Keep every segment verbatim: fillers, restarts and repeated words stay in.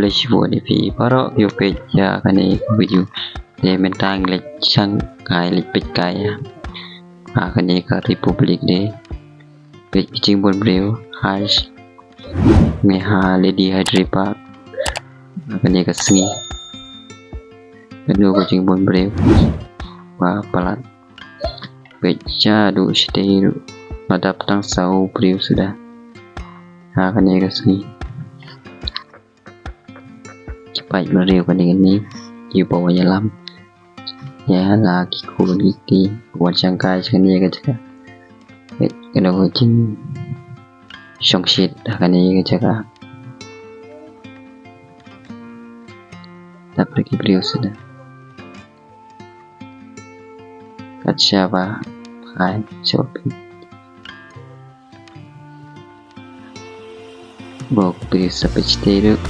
Khublei shibun ïa phi baroh kiba peit ïa kane ka video. Te mynta ngi leit shang kai, leit peit kai ïa, ha kane ka Republic Day. Peit ka jingbun briew ha, ngi ha Lady Hydre Park ha kane ka sngi. Kano ka jingbun briew ba palat. Peit shaduh shatei ruh la dap tang saw briew suda ha kane ka sngi. Ki paid bynriew kane kane kiba wan ïalam ïa la ki khun ki kti wan shang kai sha kane ka jaka. Peit kano ka jingshongshit ha kane ka jaka. Dap da ki briew suda. Kat shaba phai shaba peit. Bok briew sa peit shatei ruh.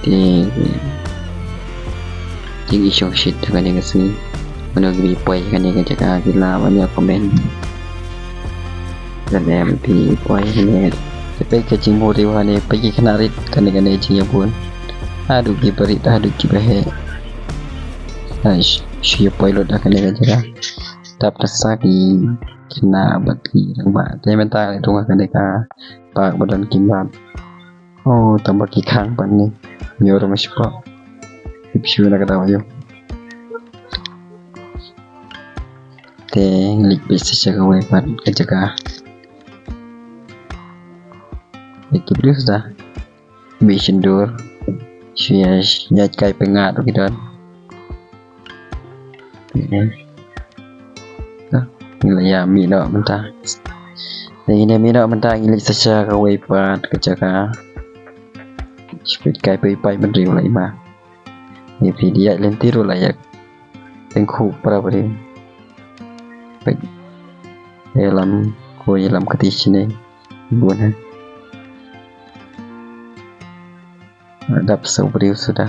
Te jingshongshit ha kane ka sngi. Mano kiba poi ha kane ka jaka ki lah ban ïa comment. Lane em phi poi ha kane. Te peit ka jingmut ïa kane, peit ki khynnah rit kane kane jingïabun. Haduh kiba rit haduh kiba heh. Ha, shu ïa poi lut ha kane ka jaka. Dap da sa ki khynnah bad ki rangbah. Te mynta ngi rung ha kane ka park ba don ki mat. Oh, tang ba ki khang pat ni. Ngi rung shapoh. Tip shu na ka daw ïa. Te ngi leit peit sa sha kawei pat ka jaka. Leit ki briew suda. Mih shyndur. Shu ïa, ïa kai pyngngad ruh ki don. Te ngi la ïa mih noh mynta. Te ngi la mih noh mynta, ngi leit sa sha kawei pat ka jaka. Shu peit kai peit paid bynriew la i ma. Ngi phi dei ïaid lynti ruh la ïa tyngkhuh para briew. Peit. Ïalam ko ïalam kti shane. Bun ha. Dap saw briew suda.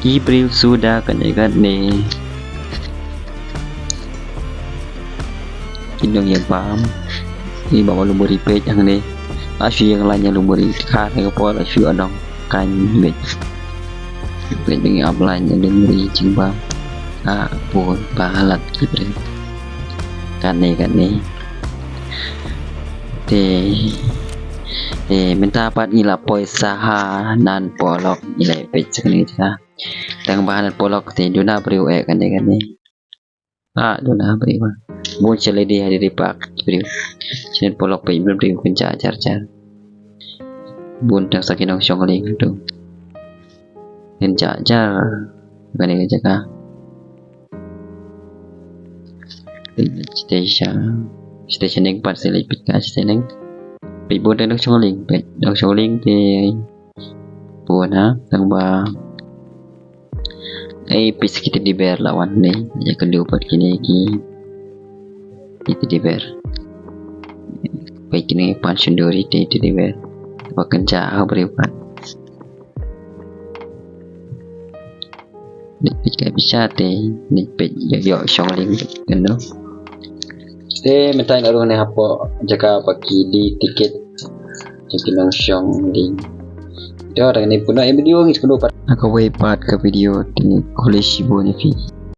Ki briew suda kane kane. Ki nongïabam. Ki ba lum buri peit hangne. La shu ïeng lain ïa lum buri. Kha ne ka por la shu ïa nong. Kan beit. Beit ngi ap lain ïa lum buri jingbam. Ah, bun palat ki briew. Kane kane. Te, te mynta pat ngi la poi sa ha Nan Polok, ngi la peit sa kane ka jaka. Tang ba ha Nan Polok te duna briew eh kane kane. Ah, duna briew. Bun sha Lady Hydre Park briew. Sha Nan Polok peit briew kynja jar jar. Bun tang sa ki nongshong lieng tu. Kynja jar kane ka jaka. Station, station ning pat sha leit peit ka station ning. Peit bun dang nongshong lieng, peit nongshong lieng te bun ha, tang ba. Eh, peit sa ki teddy bear la wan ne, ïa ka lyu pat kine ki, ki teddy bear. Peit kine pan shyndur ïa ki teddy bear. Ba kynja ha briew pat. Leit peit ka pisa te, leit peit ïoh ïoh shong lieng kano. Te mynta nga rung ne hapoh jaka ba ki die tiket. Jaka nongshong lieng. Te da kane pynban ïa video ngi sngewthuh pat. Ha kawei pat ka video te khublei shibun ïa phi.